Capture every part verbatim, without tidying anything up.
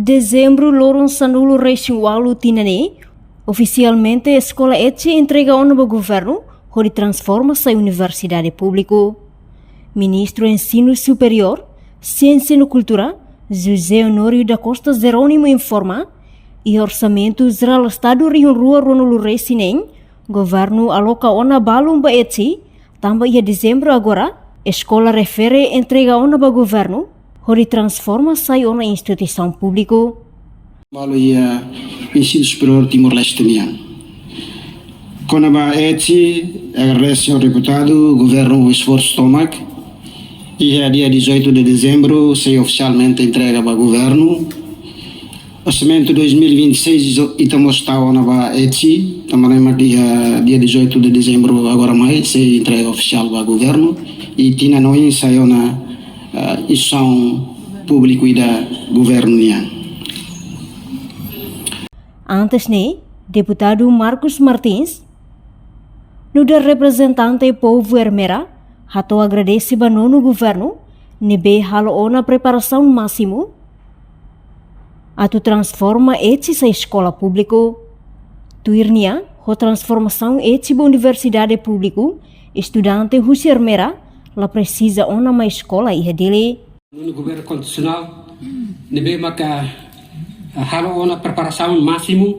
Dezembru loron sanulu-resin-ualu tinan ne'e, ofisialmente Eskola Etsi entrega ona ba governu, hodi transforma sai universidade públiku. Ministru Ensinu Superiór, Siénsia no Kultura, José Honório da Costa Jerónimo informa, iha Orsamentu Jerál Estadu rihun rua ruanulu-resin-neen, governu aloka ona balun ba Etsi, tanba iha Dezembru agora, eskola refere entrega ona ba governu, hodi transforma sai ona instituisaun públiku. Balu iha Ensinu Superiór Timor-Leste nian. Kona-ba Etsi, agradese ao deputadu, governu esforsu tomak. Iha dia dezoito de dezembro, sei ofisialmente entrega ba governu. Orsamentu dois mil e vinte e seis izo-, ita mós tau ona ba Etsi, tanba ne'e mak iha dia dezoito de dezembro agora mai, sei entrega ofisiál ba governu. I tinan oin sai ona, ah, instituisaun públiku ida governu nian. Antes ne'e, deputadu Marcos Martins, nu'udar reprezentante povu Ermera, hato'o agradese ba nonu governu, ne'ebé halo ona preparasaun másimu atu transforma Etsi sai eskola públiku. Tuir nia, ho transformasaun Etsi ba universidade públiku, estudante husi Ermera la presiza ona mai eskola iha Dili. Nonu governu konstitusionál, ne'ebé maka, ah, halo ona preparasaun másimu,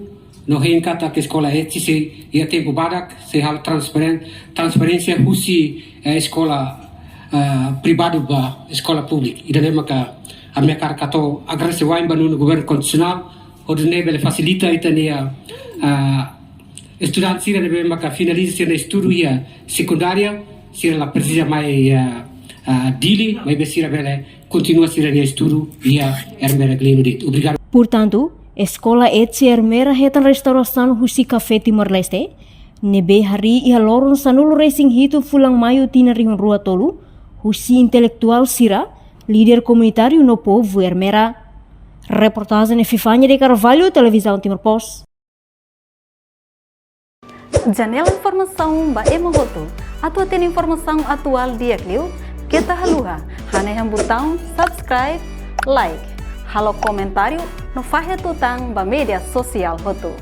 no hein katak eskola Etsi sei iha tempu badak, sei halo transferen-, transferénsia husi, eh, eskola, ah, privadu ba eskola públiku. Ida-ne'e maka ami hakarak hato'o agradese wa'in ba nonu governu konstitusionál, hodi nune'e bele fasilita ita-nia, ah, estudante sira ne'ebé maka finaliza sira-nia estudu iha sekundária, sira la presiza mai, ah, ah, Dili, maibé sira bele kontinua sira-nia estudu iha Ermera Glinu de'it. Obrigadu. Portantu, Eskola Etsi Ermera hetan restaurasaun husi Café Timor-Leste, ne'ebé harii iha loron sanulu-resin-hitu fulan Maiu tinan rihun rua tolu, husi intelektuál sira, líder komunitáriu no povu Ermera. Reportajen Epifania de Carvalho, Televizaun Timor Post. Janela informasaun ba ema hotu. Atu hatene informasaun atuál di'ak liu, keta haluha hanehan butaun subscribe, like, halo komentáriu no fahe tutan ba média sosiál hotu.